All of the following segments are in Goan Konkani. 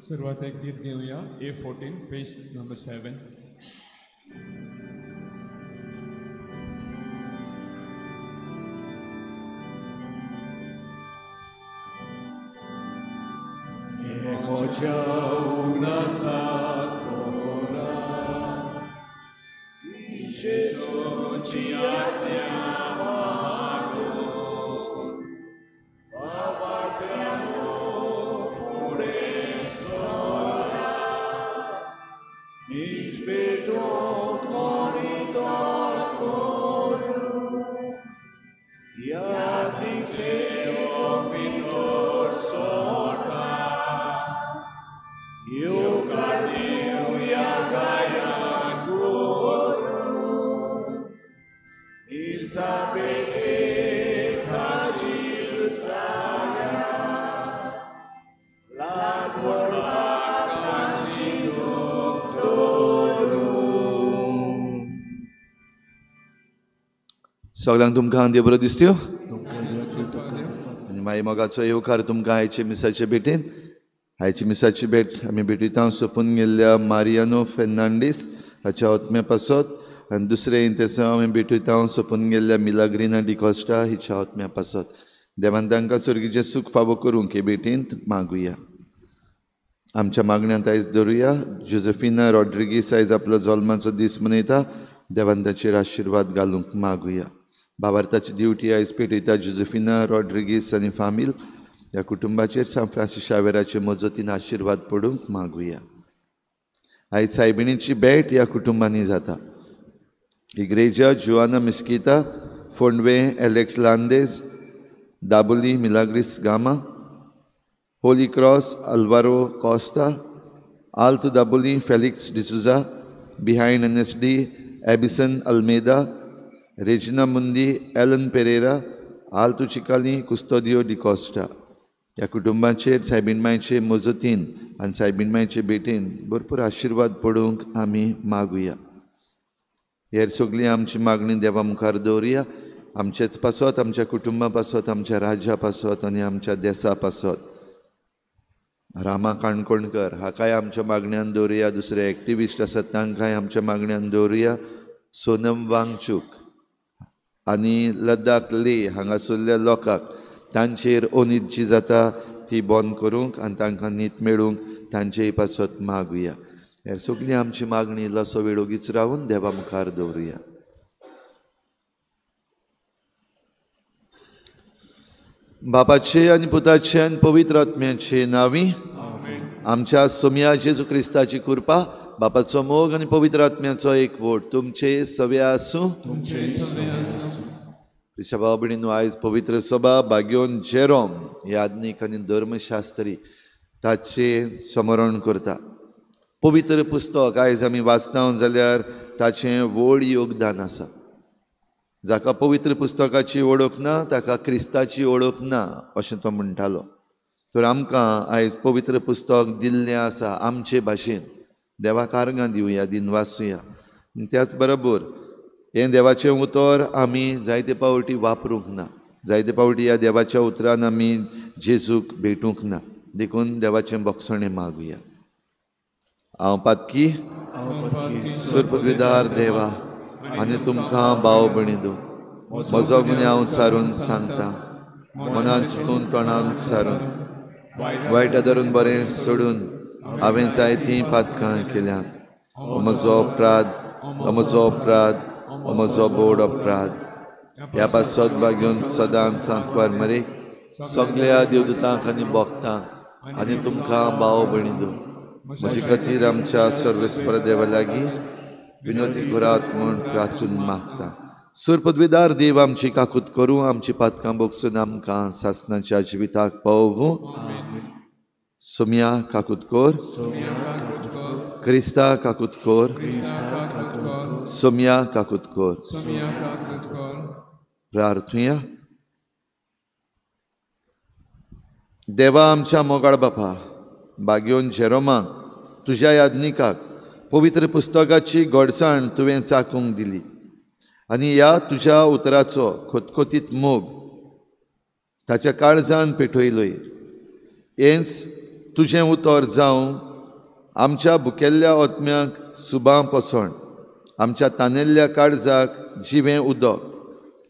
सुरवातेक गीत घेवया A14 page number 7. सगळ्यांक तुमकां देव बरो दिसत्यो आनी मागीर मोगाचो येवकार तुमकां आयचे मिसाचे भेटेन. आयची मिसाची भेट आमी भेटयता सोंपून गेल्ल्या मारियानो फेर्नांडीस हाच्या आत्म्या पासत आनी दुसरें इंतेसांव आमी भेटयता सोंपून गेल्ल्या मिलाग्रिना डिकॉस्टा हिच्या आत्म्या पासत. देवान तांकां स्वर्गीचें सूख फावो करूंक हे भेटींत मागुया. आमच्या मागण्यांत आयज धरुया जोजेफिना रॉड्रिगीस आयज आपलो जल्माचो दीस मनयता. देवान ताचेर आशिर्वाद घालूंक मागुया. भावार्थाची ड्युटी आयज पेटयता जोजेफिना रॉड्रिगीस आनी फामील ह्या कुटुंबाचेर सांत फ्रांसीस शावेराचे मजतीन आशिर्वाद पडूंक मागुया. आयज सायबिणीची भेट ह्या कुटुंबांनी जाता. Igreja Joana Mesquita, Fondve Alex Landes, Dabolim Milagres Gama, Holy Cross Alvaro Costa, Alto Dabolim Felix D'Souza, behind N S D Abison Almeida, Regina Mundi Alan Pereira, Alto Chicalim Custodio D'Costa. ह्या कुटुंबाचेर सायबीण मायचे मजतीन आनी सायबीण मायचे भेटेन भरपूर आशिर्वाद पडूंक आमी मागुया. हेर सगळी आमची मागणी देवा मुखार दवरुया. आमचेच पासत, आमच्या कुटुंबा पासत, आमच्या राज्या पासत आनी आमच्या देसा पासत. रामा काणकोणकर हाकाय आमच्या मागण्यान दवरुया. दुसरे एक्टिविस्ट आसात तांकांय आमच्या मागण्यान दवरुया. सोनम वांगचूक आनी लद्दाख ले हांगासरल्या लोकांक तांचेर अनीत जी जाता ती बंद करूंक आनी तांकां नीत मेळूंक तांचेय पासत मागुया. हेर सगळी आमची मागणी इल्लोसो वेळ ओगीच रावून देवा मुखार दवरुया. बापाचे आनी पुताचे आनी पवित्र आत्म्याचे नांवी आमच्या सोम्या जेजू क्रिस्ताची कृपा, बापाचो मोग आनी पवित्र आत्म्याचो एकवट तुमचे सवे आसूं. क्रिस्ता भाव भयणींनो, आयज पवित्र सभा बाग्योन जेरोम याज्ञीक आनी धर्मशास्त्री ताचें स्मरण करता. पवित्र पुस्तक आयज आमी वाचता जाल्यार ताचें व्हड योगदान आसा. जाका पवित्र पुस्तकाची वळख ना ताका क्रिस्ताची वळख ना अशें तो म्हणटालो. तर आमकां आयज पवित्र पुस्तक दिल्लें आसा आमचे भाशेन. देवाक आर्गां दिवया, दिनवासुया. त्याच बरोबर हें देवाचें उतर आमी जायते पावटी वापरूंक ना. जायते पावटी ह्या देवाच्या उतरान आमी जेजूक भेटूंक ना. देखून देवाचें बक्षणें मागुया. हांव पातकी सुरपविदार देवा आनी तुमकां भाव भयणी दो म्हजो गुन्यांव सारून सांगता. मनान चिंतून तोंडान सारून वायटा धरून बरें सोडून हांवें जायतीं पातकां केल्यांत. म्हजो अपराध, म्हजो अपराध, म्हजो बोड अपराध. ह्या पासत बागेवन सदांच सांकवार मरे सगळ्या देवदूतांक आनी भक्तांक आनी तुमकां भाव भयणी दो म्हजे खातीर आमच्या सर्वेस्पर देवा लागीं विनोदी करात म्हूण प्रार्थून मागता. सुरपदवीदार देव आमची काकूत करूं, आमची पातकां बोगसून आमकां सासणाच्या जिविताक पावोवं. सोम्या काकूत कर, क्रिस्ता काकूत कर, सोम्या काकूत कर. प्रार्थुया. देवा आमच्या मोगाळ बापा, बाग्योन जेरोमाक तुज्या याज्ञिकाक पवित्र पुस्तकाची गोडसाण तुवें चाकूंक दिली आनी ह्या तुज्या उतराचो खोतखोतीत मोग ताच्या काळजान पेटयलोय. हेंच तुजें उतर जावं आमच्या भुकेल्ल्या आत्म्याक सुबां पोसण, आमच्या तानेल्ल्या काळजाक जिवें उदक,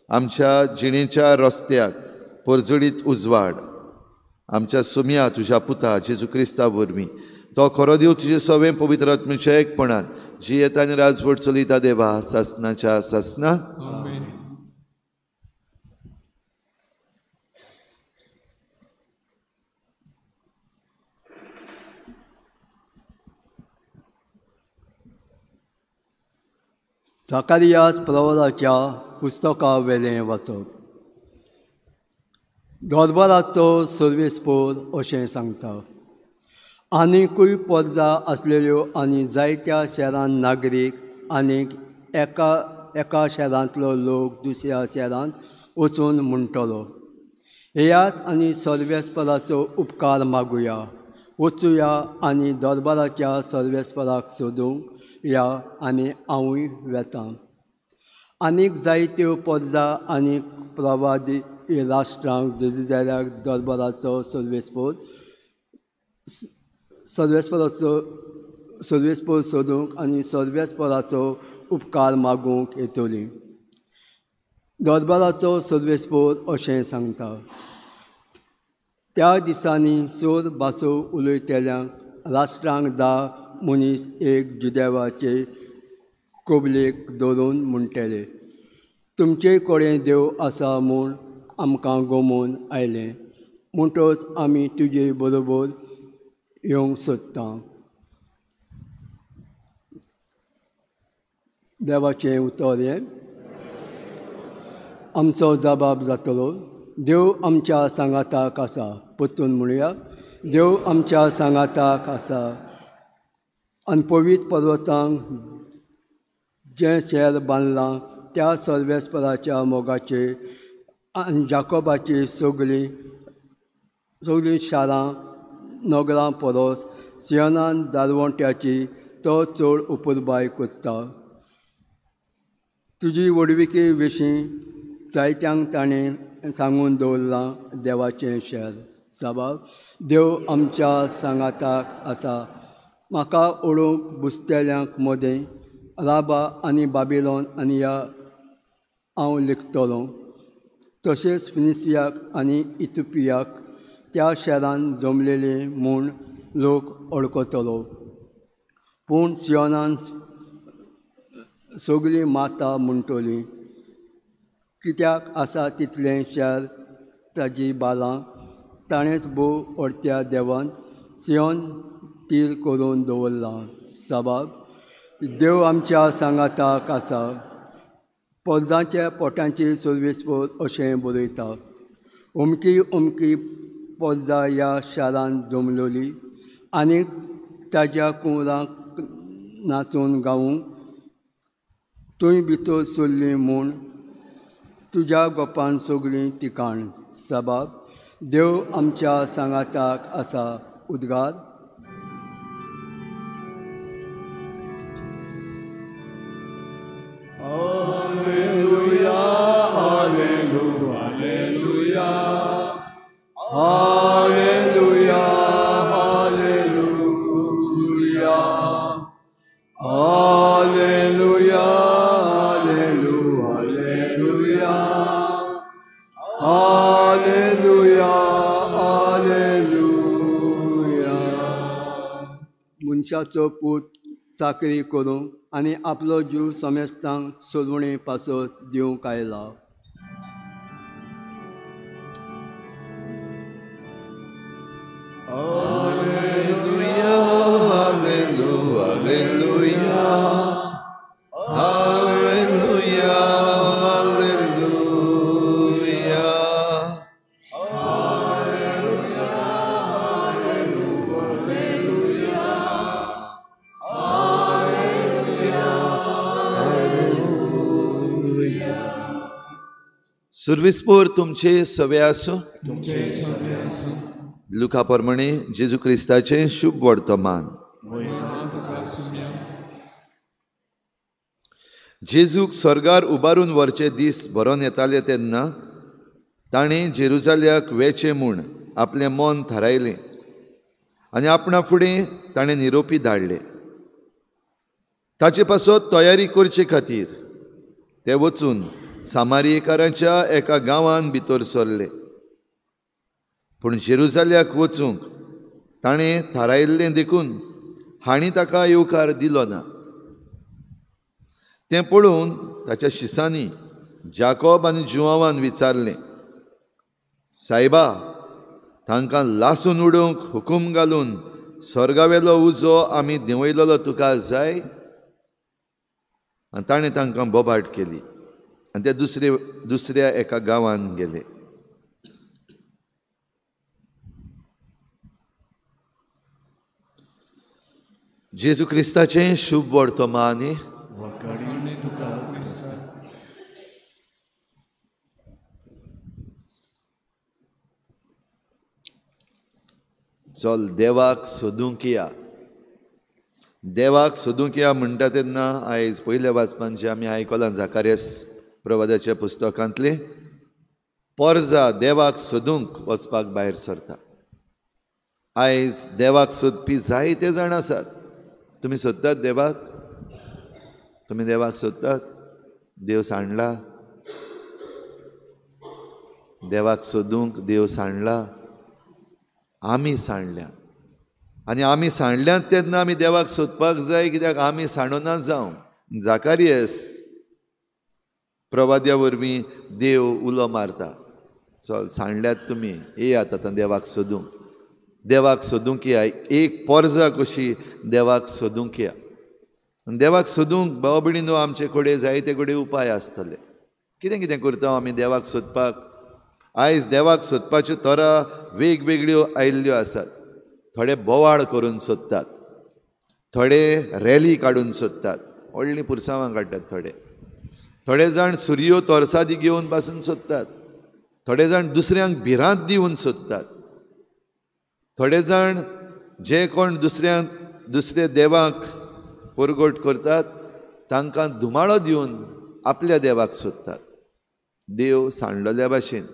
आमच्या जिणेच्या रस्त्याक परजळीत उजवाड. आमच्या सुम्या तुज्या पुता जेजू क्रिस्ता वरवीं तो खरो देव तुजे सवें पवित्र आत्म्याच्या एकपणान जियेता आनी राजवट चलयता देवा सासनाच्या सासना. जाकारियास प्रवादाच्या पुस्तका वेलें वाचप. दरबाराचो सर्वेस्पोर अशें सांगता, आनिकूय परजा आसलेल्यो आनी जायत्या शारान नागरीक आनीक एका एका शारांतलो लोक दुसऱ्या शारांत वचून म्हणटलो, येयात आनी सर्वेस्पराचो उपकार मागुया, वचुया आनी दरबाराच्या सर्वेस्पराक सोदूंक या आनी हांवूय वेता. आनीक जायत्यो परजा आनी प्रवादी राष्ट्रांक जेजुजाल्याक दरबाराचो सर्वेस्पराचो सर्वेस्पोर सोदूंक आनी सर्वेस्पराचो उपकार मागूंक येतली. दरबाराचो सर्वेस्पोर अशें सांगता, त्या दिसांनी सोर भासो उलयतल्यांक राष्ट्रांक 10 मनीस एक जुदेवाचे कोबलेक धरून म्हणटले, तुमचे कडेन देव आसा म्हूण आमकां गोमोवन आयलें, म्हणटच आमी तुजे बरोबर येवंक सोदता. देवाचें उतर हें. आमचो जबाब जातलो, देव आमच्या सांगाताक आसा. परतून म्हणुया, देव आमच्या सांगाताक आसा. आनी पवित्र पर्वतांक जें शेर बांदलां त्या सर्वेस्पराच्या मोगाचे आनी जाकोबाची सगळीं सगळीं शारां नगरां परस सियोनान दारवंट्याची तो चड उपरबाय करता. तुजी व्हडविके विशीं जायत्यांक ताणें सांगून दवरलां देवाचें शेर. साबाब देव आमच्या सांगाताक आसा. म्हाका ओडूंक बुसतेल्यांक मदें राबा आनी बाबिलोन आनी ह्या हांव लिखतलो, तशेंच फिनिसियाक आनी इथोपियाक त्या शारान जमलेले म्हूण लोक वळखतलो. पूण सियोनान सगळीं माता म्हणटली, कित्याक आसा तितलें शार ताजी बालां ताणेंच भोव अडत्या देवान सियोन तीर करून दवरलां. साबाब देव आमच्या सांगाताक आसा. पोरजांच्या पोटांची सर्वेस्पोर अशें बरयता, अमकी अमकी पोरजा ह्या शारान जमलोली आनी ताज्या कुंवरांक नाचून गावूंक थंय भितर सरली म्हूण तुज्या गोपान सगळीं तिकाण. साबाब देव आमच्या सांगाताक आसा. उद्गार. Alleluia, alleluia, alleluia, alleluia, alleluia, alleluia, alleluia, alleluia. मनशाचो पूत चाकरी करूंक आनी आपलो जीव समेस्तांक सोदवणे पासत दिवंक आयला. Alleluia, alleluia, alleluia, alleluia, alleluia. सुर्विस्पोर तुमचे सवे आसूं. लुका प्रमाणे जेजू क्रिस्ताचें शुभ वर्तमान. जेजूक स्वर्गार उबारून व्हरचे दीस भरोन येताले तेन्ना ताणें जेरुजाल्याक वेचें म्हूण आपलें मन थारायलें. आनी आपणा फुडें ताणें निरोपी धाडले. ताचे पासत तयारी करचे खातीर ते वचून सामारियेकारांच्या एका गांवान भितर सरले. पूण जेरुजाल्याक वचूंक ताणें थारायिल्लें देखून हांणी ताका येवकार दिलो ना. तें पळोवन ताच्या शिसांनी जाकोब आनी जुआवान विचारलें, सायबा, तांकां लासून उडोवंक हुकूम घालून स्वर्गावेलो उजो आमी देंवयलेलो तुका जाय? आनी ताणें तांकां बोबाट केली आनी ते दुसऱ्या एका गांवान गेले. जेजू क्रिस्ताचें शुभ वर्तमान. चल देवाक सोदूंक या. देवाक सोदूंक या म्हणटा तेन्ना आयज पयल्या वाचपान जें आमी आयकलां जाकारियस प्रवादाच्या पुस्तकांतलें, पोरजा देवाक सोदूंक वचपाक भायर सरता. आयज देवाक सोदपी जायते जाण आसात. तुमी सोदतात देवाक? तुमी देवाक सोदतात? देव सांडला? देवाक सोदूंक देव सांडला? आमी सांडल्यात. आनी आमी सांडल्यात तेन्ना आमी देवाक सोदपाक जाय, कित्याक आमी सांडना जावं. जाकारियस प्रवाद्या वरवीं देव उलो मारता, चल सांडल्यात तुमी, येयात आतां देवाक सोदूंक. देवाक सोदूंक या, एक पोरजा कशी देवाक सोदूंक या. देवाक सोदूंक भाव भयणीनो आमचे कडेन जायते कडेन उपाय आसतले. कितें कितें करता आमी देवाक सोदपाक? आयज देवाक सोदपाच्यो तरा वेगवेगळ्यो आयिल्ल्यो आसात. थोडे बोवाळ करून सोदतात, थोडे रॅली काडून सोदतात, व्हडलीं पुरसांवां काडटात, थोडे थोडे जाण सुरयो तोरसादी घेवन पासून सोदतात, थोडे जाण दुसऱ्यांक भिरांत दिवन सोदतात, थोडे जाण जे कोण दुसऱ्या देवाक परगट करतात तांकां धुमाळो दिवन आपल्या देवाक सोदतात. देव सांडलेल्या भाशेन.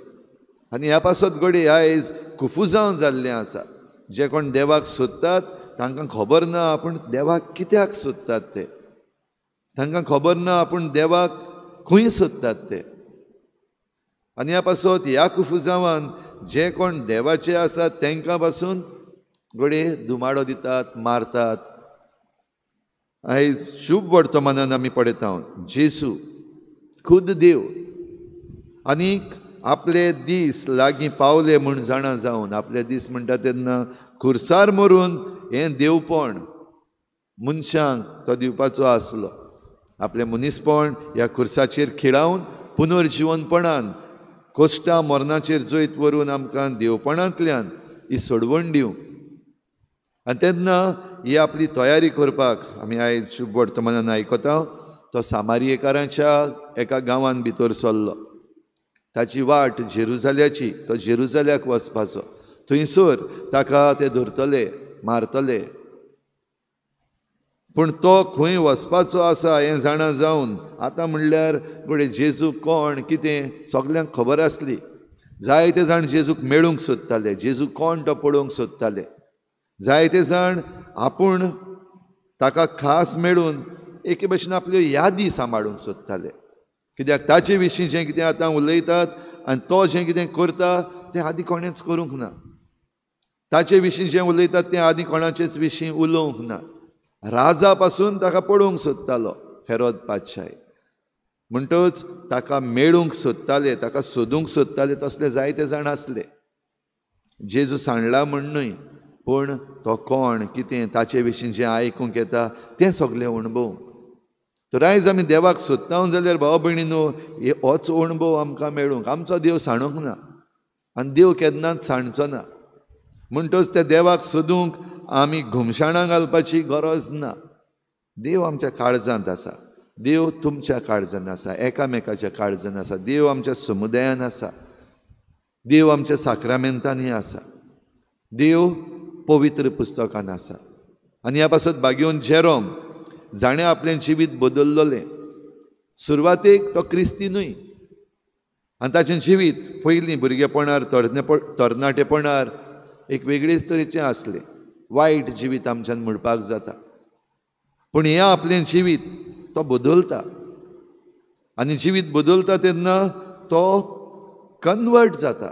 आनी ह्या पासत घडये आयज कुफुजांव जाल्लें आसा. जे कोण देवाक सोदतात तांकां खबर ना आपूण देवाक कित्याक सोदतात ते, तांकां खबर ना आपूण देवाक खंय सोदतात ते. आनी ह्या पासत ह्या कुफुजांवान जे कोण देवाचे आसात तांकां पासून घडये धुमाडो दितात, मारतात. आयज शुभ वर्तमानान आमी पळयता जेजू खुद देव आनीक आपले दीस लागीं पावले म्हूण जाणा जावन, आपले दीस म्हणटा तेन्ना खुर्सार मरून हें देवपण मनशांक तो दिवपाचो आसलो. आपलें मनीसपण ह्या खुर्साचेर खिळावन पुनर्जिवनपणान कोश्टा मरणाचेर जैत व्हरून आमकां देवपणांतल्यान ही सोडवण दिवं. आनी तेन्ना ही आपली तयारी करपाक आमी आयज शुभ वर्तमानान आयकता. तो सामारियेकारांच्या एका गांवान भितर सरलो. ताची वाट जेरुजाल्याची, तो जेरुजाल्याक वचपाचो. थंयसर ताका ते धरतले, मारतले. पूण तो खंय वचपाचो आसा हें जाणा जावन आतां म्हणल्यार घडये जेजू कोण कितें सगल्यांक खबर आसली. जायते जाण जेजूक मेळूंक सोदताले, जेजू कोण तो पळोवंक सोदताले. जायते जाण आपूण ताका खास मेळून एके भशेन आपल्यो यादी सांबाळूंक सोदताले, कित्याक ताचे विशीं जें कितें आतां उलयतात आनी तो जें कितें करता तें आदीं कोणेंच करूंक ना. ताचे विशीं जें उलयतात तें आदीं कोणाचेच विशीं उलोवंक ना. राजा पासून ताका पळोवंक सोदतालो हेरोद पातशाय, म्हणटच ताका मेळूंक सोदताले, ताका सोदूंक सोदताले. तसले जायते जाण आसले. जेजू सांडला म्हण न्हय, पूण तो कोण कितें ताचे विशीं जें आयकूंक येता तें सगलें अणभवूंक. तर आयज आमी देवाक सोदता जाल्यार भाव भयणीनो होच अणभव आमकां मेळूंक. आमचो देव सांडूंक ना आनी देव केन्नाच सांडचो ना. म्हणटच त्या देवाक सोदूंक आमी घुमशाणां घालपाची गरज ना. देव आमच्या काळजांत आसा, देव तुमच्या काळजांत आसा, एकामेकाच्या काळजांत आसा, देव आमच्या समुदायान आसा, देव आमच्या साक्रामेंतांनी आसा, देव पवित्र पुस्तकान आसा. आनी ह्या पासत भाग्योवन जेरोम जाणें आपलें जिवीत बदल्लोलें. सुरवातेक तो क्रिस्ती न्हय आनी ताचें जिवीत पयलीं भुरगेपणार तरणाटेपणार एक वेगळेच तरेचें आसलें. वायट जिवीत आमच्यान म्हणपाक जाता. पूण हें आपलें जिवीत तो बदलता आनी जिवीत बदलता तेन्ना तो कन्वर्ट जाता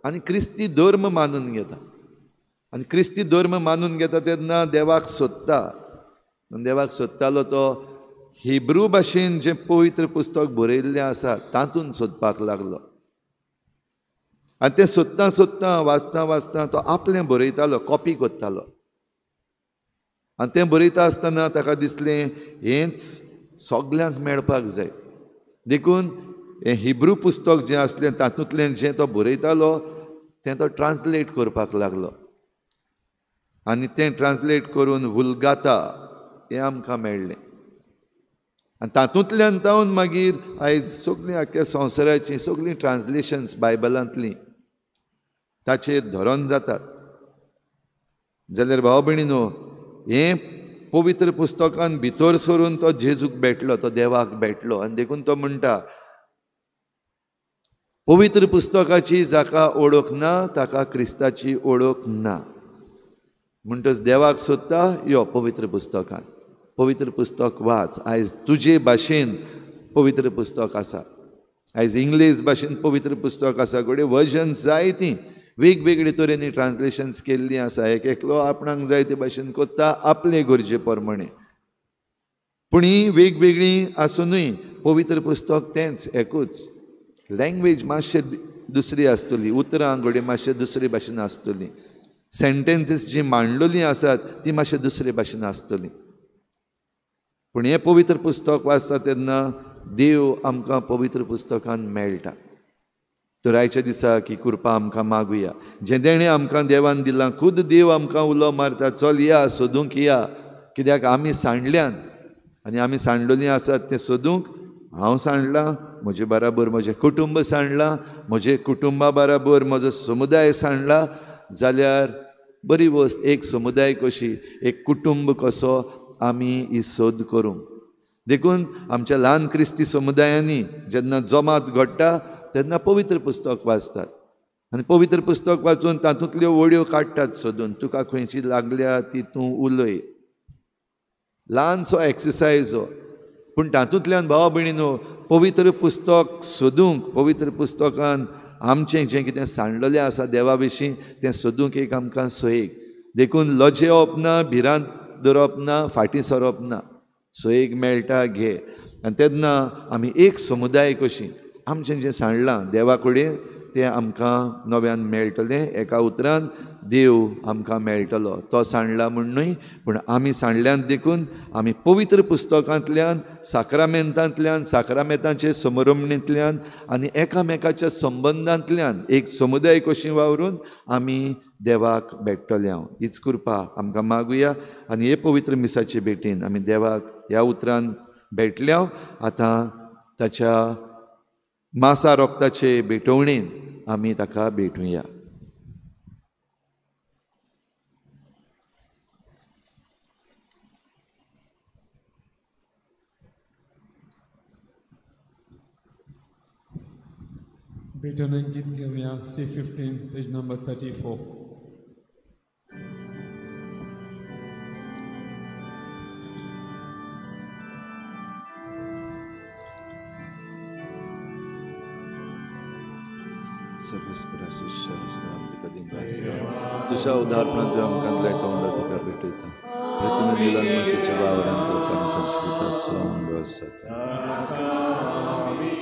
आनी क्रिस्ती धर्म मानून घेता. आनी क्रिस्ती धर्म मानून घेता तेन्ना देवाक सोदता. देवाक सोदतालो तो हिब्रू भाशेन जें पवित्र पुस्तक बरयल्लें आसा तातूंत सोदपाक लागलो. आनी तें सोदतां सोदतां वाचतां वाचतां तो आपलें बरयतालो, कॉपी करतालो. आनी तें बरयता आसतना ताका दिसलें हेंच सगल्यांक मेळपाक जाय. देखून हें हिब्रू पुस्तक जें आसलें तातूंतलें जें तो बरयतालो तें तो ट्रान्सलेट करपाक लागलो आनी तें ट्रान्सलेट करून वुल्गाता हें आमकां मेळ्ळें. आनी तातूंतल्यान जावन मागीर आयज सगळीं आख्ख्या संवसाराचीं सगळीं ट्रान्सलेशन्स बायबलांतलीं ताचेर धरोन जातात. जाल्यार भाव भयणीनो, हें पवित्र पुस्तकान भितर सरून तो जेजूक भेटलो, तो देवाक भेटलो. आनी देखून तो म्हणटा, पवित्र पुस्तकाची जाका ओळख ना ताका क्रिस्ताची ओळख ना. म्हणटच देवाक सोदता यो पवित्र पुस्तकान, पवित्र पुस्तक वाच. आयज तुजे भाशेन पवित्र पुस्तक आसा, आयज इंग्लीश भाशेन पवित्र पुस्तक आसा. घडये वर्जन्स जायतीं वेगवेगळे तरेनी ट्रान्सलेशन्स केल्लीं आसा. एक एकलो आपणाक जाय ते भाशेन करता आपले गरजे प्रमाणे. पूण ही वेगवेगळीं आसुनूय पवित्र पुस्तक तेंच एकूच. लँग्वेज मातशें दुसरी आसतली, उतरां घडये मातशें दुसरे भाशेन आसतली, सेंटेन्सीस जीं मांडलेलीं आसात तीं मातशें दुसरे भाशेन आसतलीं. पूण हें पवित्र पुस्तक वाचता तेन्ना देव आमकां पवित्र पुस्तकान मेळटा. तर आयच्या दिसा की कृपा आमकां मागुया. जें देणें आमकां देवान दिलां, खुद देव आमकां उलो मारता, चल या सोदूंक या. कित्याक आमी सांडल्यान आनी आमी सांडलेलीं आसात तें सोदूंक हांव सांडलां, म्हजे बराबर म्हजें कुटुंब सांडलां, म्हजे कुटुंबा बराबर म्हजो समुदाय सांडला. जाल्यार बरी वस्त एक समुदाय कशी, एक कुटुंब कसो आमी ही सोद करूंक. देखून आमच्या ल्हान क्रिस्ती समुदायांनी जेन्ना जमात घडटा तेन्ना पवित्र पुस्तक वाचतात आनी पवित्र पुस्तक वाचून तातूंतल्यो वळ्यो काडटात सोदून, तुका खंयची लागल्या ती तूं उलय. ल्हानसो एक्सरसायज हो, पूण तातूंतल्यान भावा भयणीनो पवित्र पुस्तक सोदूंक, पवित्र पुस्तकान आमचें जें कितें सांडलेलें आसा देवा विशीं तें सोदूंक एक आमकां सोयेक. देखून लजेवप ना, भिरांत दवरप ना, फाटीं सरप ना, सोयेक मेळटा घे. आनी तेन्ना आमी एक समुदाय कशी आमचें जें सांडलां देवा कडेन तें आमकां नव्यान मेळटलें. एका उतरान देव आमकां मेळटलो. तो सांडला म्हूण न्हय, पूण आमी सांडल्यान देखून आमी पवित्र पुस्तकांतल्यान, साक्रामेंतांतल्यान, साक्रामेंतांचे समरमणींतल्यान आनी एकामेकाच्या संबंदांतल्यान एक समुदाय कशी वावरून आमी देवाक भेटतले. हांव हीच कृपा आमकां मागुया आनी हे पवित्र मिसाचे भेटीन आमी देवाक ह्या उतरान भेटल्या. आतां ताच्या मासा रोगताचे भेटवणेन आमी ताका भेटुया. भेटवणे गीत घेवया C15 page number 34. तुझ्या उदाहरणान तुवें आमकां लायता तुका भेटयता. प्रतिनिधीलान मनशाच्या वावरान करता आमकां जिविताचो अंग आसा. आमी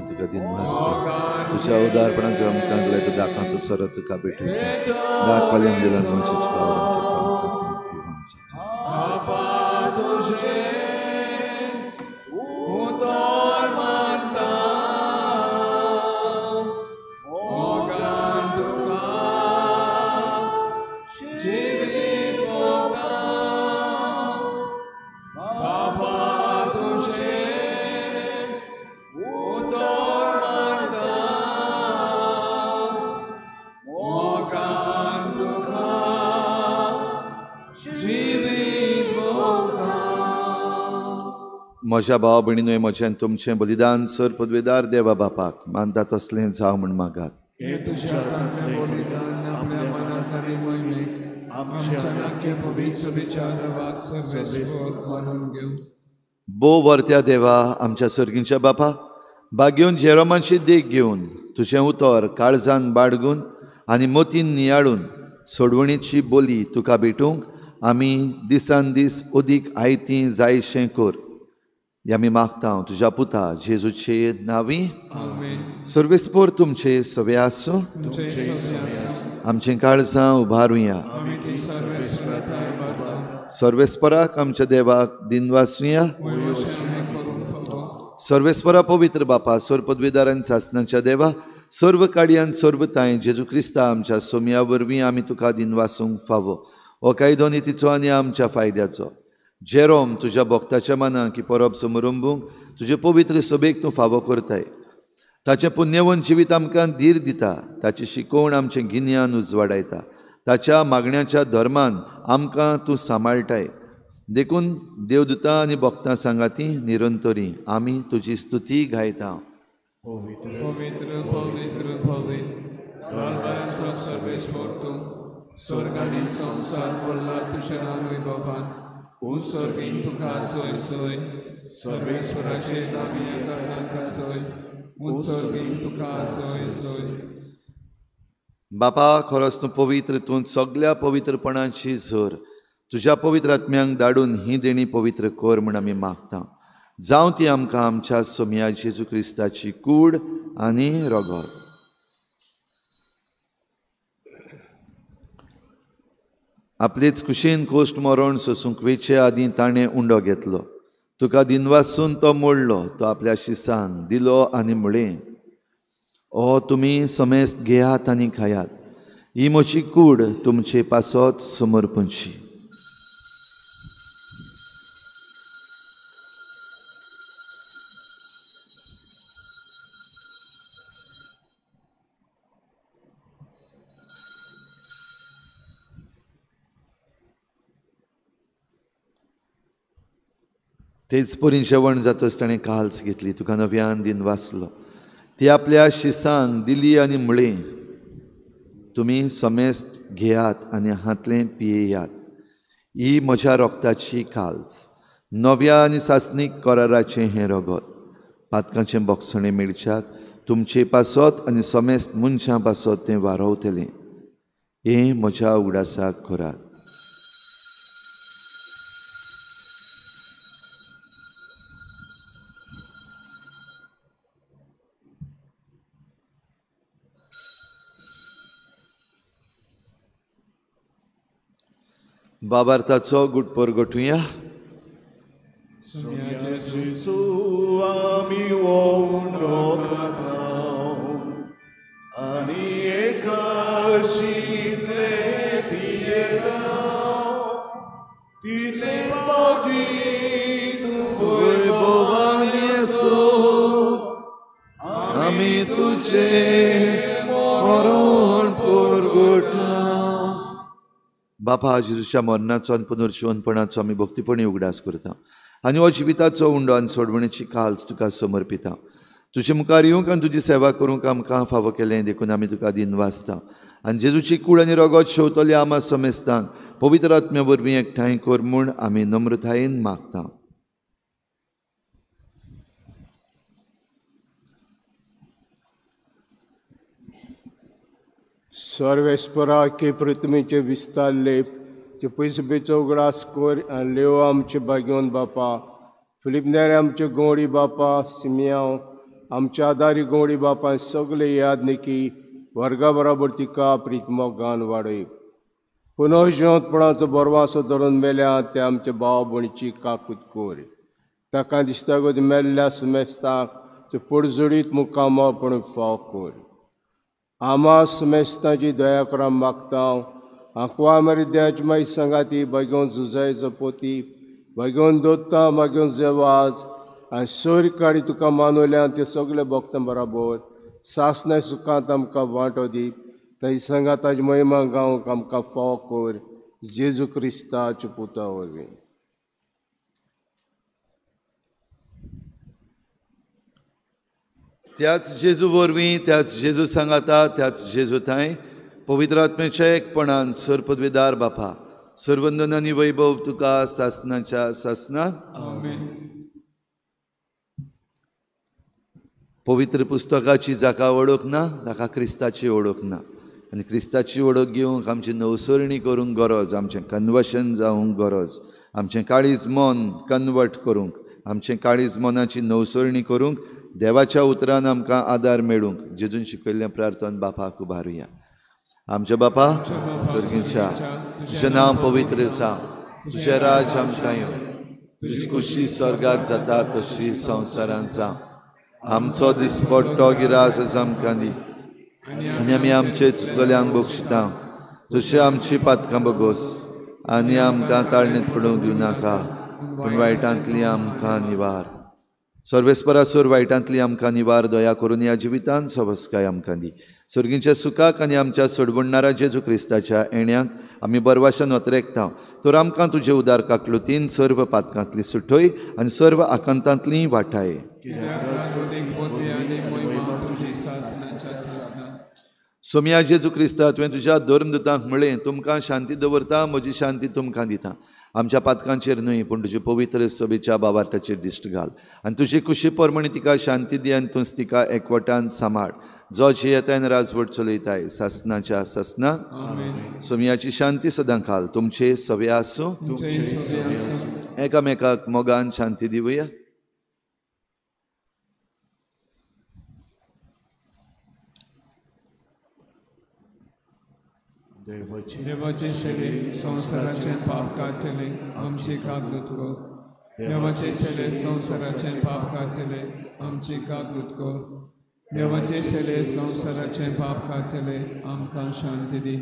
तुका दिन आसता. तुझ्या उदारपणान तुवें आमकां लायता दाकांचो सरो तुका भेटयता. दाखवाल्यान दिलान मनशाच्या वावरान करता आमकां Jivi म्हज्या भाव भयणीनूय म्हजें तुमचें बलिदान सर पदवेदार देवा बापाक मानता तसलें जावं म्हूण मागात. भोव वर्त्या देवा आमच्या सर्गींच्या बापा, बागेवन जेरोमाची देख घेवन तुजें उतर काळजान बाडगून आनी मतीन नियाळून सोडवणीची बोली तुका भेटूंक आमी दिसान दीस अदीक आयती जायशें कर. हे आमी मागता तुज्या पुता जेजूचे नांवी. सर्वेस्पोर तुमचे सवे आसूं. आमचें काळजां उबारुया. सर्वेस्पराक आमच्या देवाक दिनवासुया. सर्वेस्परा पवित्र बापा, सर्व पदवीदार आनी सासणाच्या देवा, सर्व काडयान सर्व तांय जेजू क्रिस्ता आमच्या सोमया वरवीं आमी तुका दिनवासूंक फावो. हो कायदो नितीचो आनी आमच्या फायद्याचो. जेरोम तुज्या भक्ताच्या मनाक ही परब समरंबूंक तुजे पवित्र सभेक तूं फावो करताय. ताचें पुण्यवंत जिवीत आमकां धीर दिता, ताची शिकवण आमचें गिन्यान उजवाडायता, ताच्या मागण्याच्या धर्मान आमकां तूं सांबाळटाय. देखून देवदूता आनी भक्तां सांगाती निरंतरी आमी तुजी स्तुती गायता. पवित्र पवित्र पवित्र दरबाराचो सर्वेश्वर तूं, स्वर्गानी संवसार भरला तुज्या वैभवान. उत्सर्गीन तुका सोय सोय, सर्वेश्वराचे नांवी तांकां सोय, उत्सर्गीन तुका सोय सोय. बापा, खरोच तूं पवित्र, तूं सगल्या पवित्रपणाची झर. तुज्या पवित्र आत्म्यांक धाडून ही देणी पवित्र कर म्हूण आमी मागता. जावं ती आमकां आमच्या सोमया जेजू क्रिस्ताची कूड आनी रगत. आपलेच कुशीन कोश्ट मरण सोसूंक वेचे आदीं ताणें उंडो घेतलो. तुका दिनवासून तो मोडलो, तो आपल्या शिसांक दिलो आनी म्हळें, ओ तुमी समेस्त घेयात आनी खायात, ही म्हजी कूड तुमचे पासत समर्पणची. तेच परी जेवण जातच ताणें काल्स घेतली, तुका नव्यान दिन वाचलो, ती आपल्या शिसांक दिली आनी म्हळें, तुमी समेस्त घेयात आनी हांतलें पियेयात, ही म्हज्या रोगताची काल्स, नव्या आनी सासणीक कराराचें हें रगत, पातकांचें बोगसणें मेळच्याक तुमचे पासत आनी समेस्त मनशां पासत तें वारवतलें. हें म्हज्या उगडासाक करात. बाबार्थाचो गुटपोर गोठुया. आमी तुझे मरण पोरगोठा. बापा, जेजूच्या मरणाचो आनी पुनर्जिवनपणाचो आमी भक्तीपणी उगडास करता आनी हो जिविताचो उंडो आनी सोडवणेची काल्स तुका समर्पिता. तुजे मुखार येवंक आनी तुजी सेवा करूंक आमकां फावो केलें देखून आमी तुका दिनवासता. आनी जेजूची कूड आनी रगत शेवतले आमा समेस्तांक पवित्र आत्म्या वरवीं एकठांय कर म्हूण आमी नम्रतायेन मागता. सर्वेस्परा के पृथ्वीचे विस्तारले ते पयसुबेचो उगडास कोर आनी लेव आमचे भाग्योन बापा, फिलीप नेरे आमचे गोंडी बापा, सिमियांव आमच्या आदारी गोंडी बापा, सगळे याद निकी वर्गा बराबर तिका प्रितमो गान वाडय. पुनर्जिवंतपणाचो बरवासो धरून मेल्या ते आमचे भाव भयणीची काकूत कोर. ताका दिसता गो मेल्ल्या सुमेस्ताक ते पोडजोडीत मुकामोपण फाव कोर. आमा सुमेस्ताची दया करा मागता. आंकवा मरी देवाची माई सांगाती बागेवन जुजायचो पोती बागेवन दोत्ता बागेवन जेवाज आनी सोर काडी तुका मानवल्या ते सगळे भक्तां बराबर सासनाय सुखांत आमकां वांटो दी. ताजी सांगात ताजी महिमा गावंक आमकां फाव कोर. जेजू क्रिस्ताच्या पुता वरवीं. त्याच जेजू वरवीं, त्याच जेजू सांगाता, त्याच जेजू थांय पवित्र आत्म्याच्या एकपणान सर्वपदवीदार बापा सर्वंदन आनी वैभव तुका सासनाच्या सासना. आमेन. पवित्र पुस्तकाची जाका वळख ना ताका क्रिस्ताची वळख ना, आनी क्रिस्ताची वळख घेवंक आमची नवसरणी करूंक गरज, आमचें कन्वर्शन जावंक गरज, आमचें काळीज मन कन्वर्ट करूंक, आमचें काळीज मनाची नवसरणी करूंक देवाच्या उतरान आमकां आदार मेळूंक जेजून शिकयल्लें प्रार्थन बापाक उबारुया. आमच्या बापा स्वर्गींच्या, तुजें नांव पवित्र जावं, तुजें राज आमकां येवं, तुजी खुशी स्वर्गार जाता तशी संवसारांत जावं. आमचो दिसपट्टो गिरास आमकां दी, आनी आमी आमचे चुकल्यांक बक्षिता तशी आमची पातकां बगोस, आनी आमकां ताळणीत पडूंक दिवं नाका, पूण वायटांतली आमकां निवार. सर्वेस्परासोर वायटांतली आमकां निवार, दया करून ह्या जिवितान सवस्काय आमकां दी. सर्गींच्या सुखाक आनी आमच्या सोडवणणारा जेजू क्रिस्ताच्या येण्याक आमी बरवाशान ओतरेकता, तर आमकां तुजे उदार काकलुतीन सर्व पातकांतली सुटय आनी सर्व आकांतांतली वाटाय. सोमया जेजू क्रिस्ता, तुवें तुज्या धर्मदूतांक म्हळें, तुमकां शांती दवरता, म्हजी शांती तुमकां दिता. आमच्या पातकांचेर न्हय पूण तुजे पवित्र सभेच्या बाबार्थाचेर दिश्ट घाल, आनी तुजी कुशी प्रमाणे तिका शांती दी आनी तूंच तिका एकवटान सांबाळ, जो जियेताय आनी राजवट चलयताय सासनाच्या सासना. सोमयाची शांती सदां खाल तुमचे सवे आसूं. एकामेकाक मोगान शांती दिवया. देवाचे शेले संवसाराचें पाप काडटले आमची कागलूत कर. देवाचे शेले संवसाराचें पाप काडटले आमची कागलूत कर. देवाचे शेले संवसाराचें पाप काडटले आमकां शांती दी.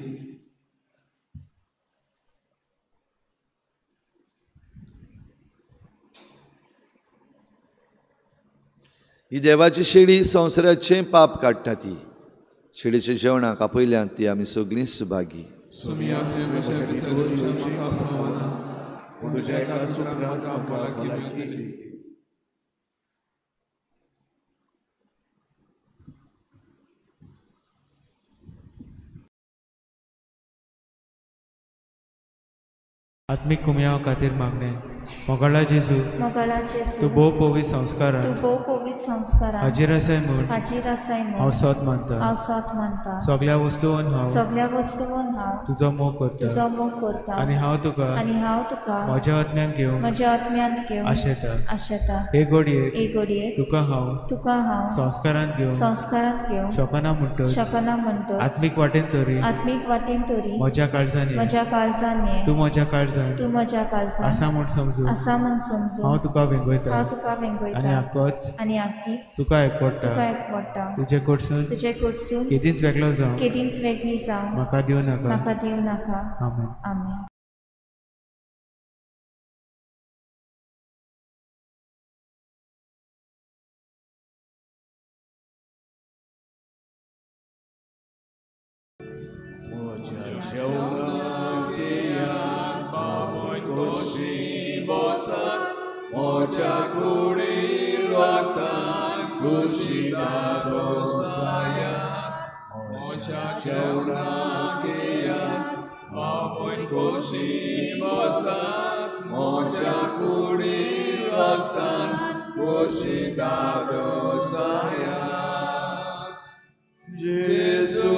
ही देवाची शेळी संवसाराचें पाप काडटा ती शेळीच्या जेवणाक आपयल्यान ती आमी सगळीं सुभागी. आत्मीक कुमयाव खातीर मागणें. मोगाळा जेजू, तूं भोव पवित्र संस्कारान हाजीर आसाय म्हूण हांव सत मानता. सगळ्या वस्तून हांव तुजो मोग करता आनी हांव तुका म्हज्या आत्म्यांत घेवंक आशेता. हे घडयेक तुका हांव संस्कारांत घेवंक शकना म्हणटच आत्मीक वाटेन तरी म्हज्या काळजान ये, तूं म्हज्या काळजान आसा म्हूण समजू हांव तुका वेंगयता आनी आकीच तुका एकवटा. तुजे कडसून केदींच वेगळो जावं म्हाका दिवं नाका. आमेन. आमेन. Gesù,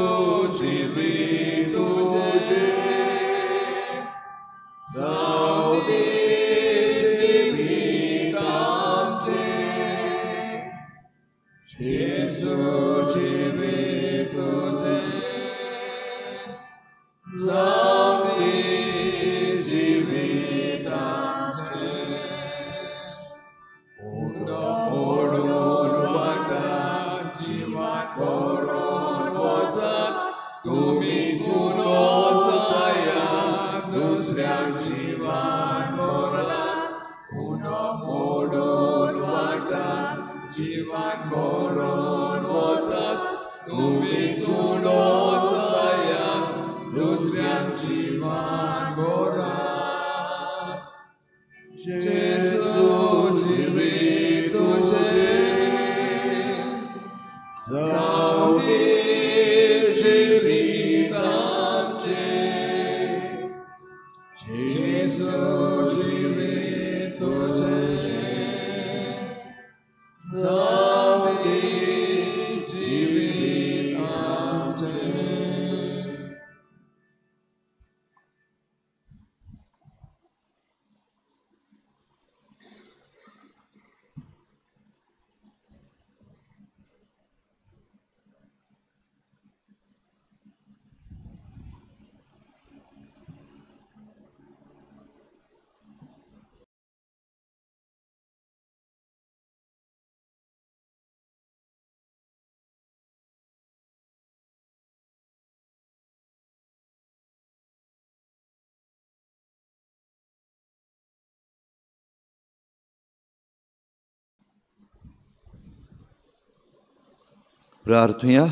प्रार्थुया.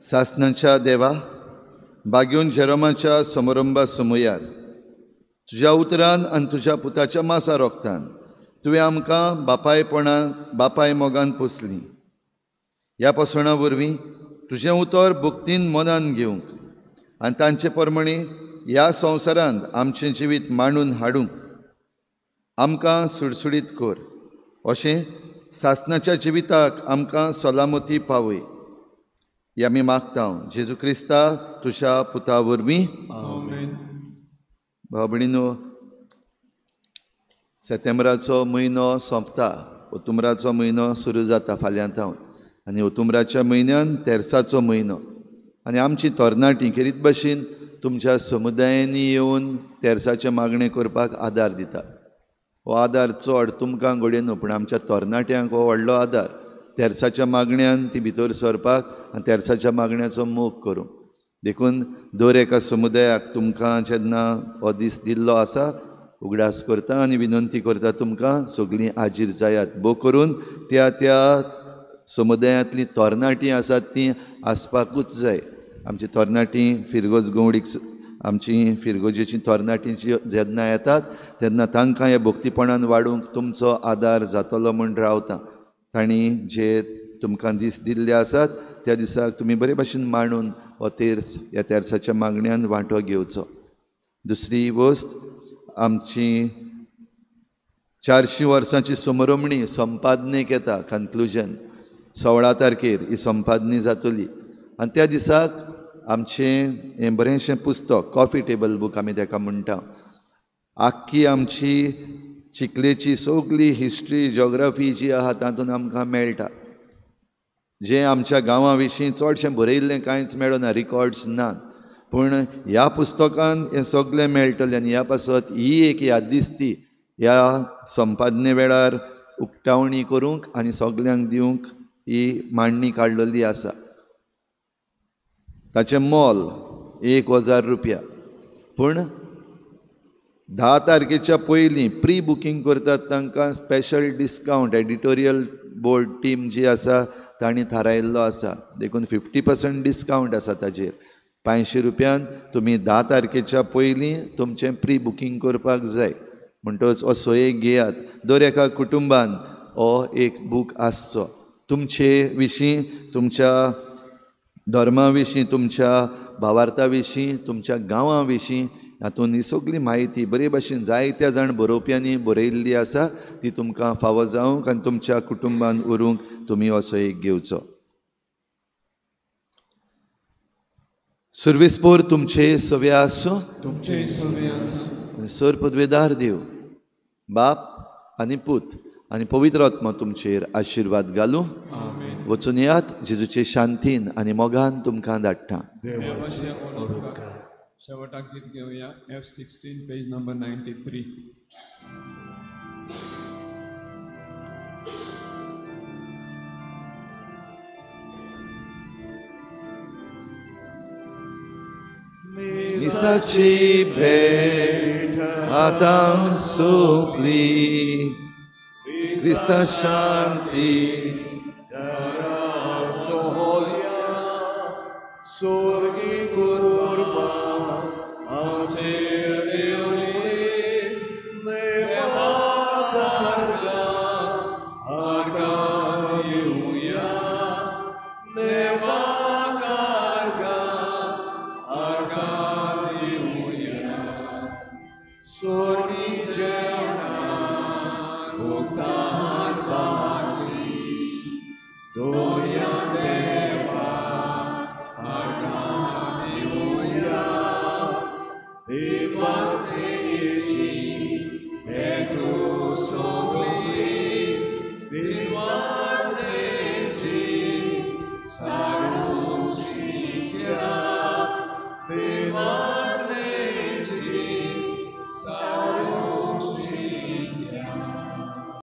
सासणाच्या देवा, बागेवन जेरोमाच्या समारंभा समयार तुज्या उतरान आनी तुज्या पुताच्या मासा रोगतान तुवें आमकां बापायपणान बापाय मोगान पोसली. ह्या पोसवणा वरवीं तुजें उतर भक्तीन मनान घेवंक आनी तांचे प्रमाणे ह्या संवसारांत आमचें जिवीत मांडून हाडूंक आमकां सुडसुडीत कर. अशें सासणाच्या जिविताक आमकां सलामती पावय. हे आमी मागता जेजू क्रिस्ता तुज्या पुता वरवीं. भाव भयणीनो, सप्टेंबराचो म्हयनो सोंपता, ओतुमराचो म्हयनो सुरू जाता फाल्यां तावन आनी ओतुमराच्या म्हयन्यान तेर्साचो म्हयनो आनी आमची तरणाटी खेरीत भशेन तुमच्या समुदायांनी येवन तेर्साचें मागणें करपाक आदार दिता. हो आदार चड तुमकां घडये न्हू, पूण आमच्या तरणाट्यांक हो व्हडलो आदार. तेर्साच्या मागण्यान ती भितर सरपाक आनी तेर्साच्या मागण्याचो मोग करूंक. देखून दर एका समुदायाक तुमकां जेन्ना हो दीस दिल्लो आसा उगडास करता आनी विनंती करता तुमकां सगळीं हाजीर जायात. भोव करून त्या त्या समुदायांतलीं तरणाटीं आसात तीं आसपाकूच जाय. आमची तरणाटीं फिरगोज गवडीक आमची फिरगोजेची तरणाटीं जेन्ना येतात तेन्ना तांकां ह्या भक्तीपणान वाडूंक तुमचो आदार जातलो म्हूण रावता. तांणी जे तुमकां दीस दिल्ले आसात त्या दिसाक तुमी बरे भाशेन मांडून हो तेर्स ह्या तेर्साच्या मागण्यान वांटो घेवचो. दुसरी वस्त, आमची 400 वर्सांची समरमणी संपादनेक येता, कन्क्लुजन 16 तारखेर ही संपादनी जातली आनी त्या दिसाक आमचें हें बरेंशें पुस्तक कॉफी टेबल बूक आमी ताका म्हणटा, आख्खी आमची चिखलेची सगळी हिस्ट्री जॉग्राफी जी आहा तातूंत आमकां मेळटा. जें आमच्या गांवां विशीं चडशें बरयिल्लें कांयच मेळना, रिकॉर्ड्स ना, पूण ह्या पुस्तकान हें सगळें मेळटलें आनी ह्या पासत ही एक याद दिसती ह्या संपादने वेळार उक्तावणी करूंक आनी सगल्यांक दिवंक ही मांडणी काडलेली आसा. ताचें मोल 1000 रुपया, पूण 10 तारखेच्या पयलीं प्री बुकींग करतात तांकां special discount editorial board team जी आसा तांणी थारायिल्लो आसा. देखून 50% डिस्कावंट आसा ताजेर. 500 रुपयान तुमी 10 तारखेच्या पयलीं तुमचें प्री बुकींग करपाक जाय. म्हणटकच हो सोय घेयात. दर एका कुटुंबान हो एक बूक आसचो. तुमचे विशीं, तुमच्या धर्मा विशीं, तुमच्या भावार्था विशीं, तुमच्या गांवां विशीं हातूंत ही सगळी म्हायती बरे भाशेन जायत्या जाण बरोवप्यांनी बरयिल्ली आसा ती तुमकां फावो जावंक आनी तुमच्या कुटुंबान उरूंक तुमी असो एक घेवचो. सुर्वेस्पोर तुमचे सवे आसूं, तुमचे सवे आसूं. सर पदवेदार देव बाप आनी पूत आनी पवित्र आत्मा तुमचेर आशिर्वाद घालूं. वचून यात, जेजूचे शांतीन आनी मोगान तुमकां धाडटा. शेवटाक गीत घेवया F16 page number 93. मिसाची भेट आतां सोंपली, क्रिस्ता शांती स्वर्गी कुर्बा आमचे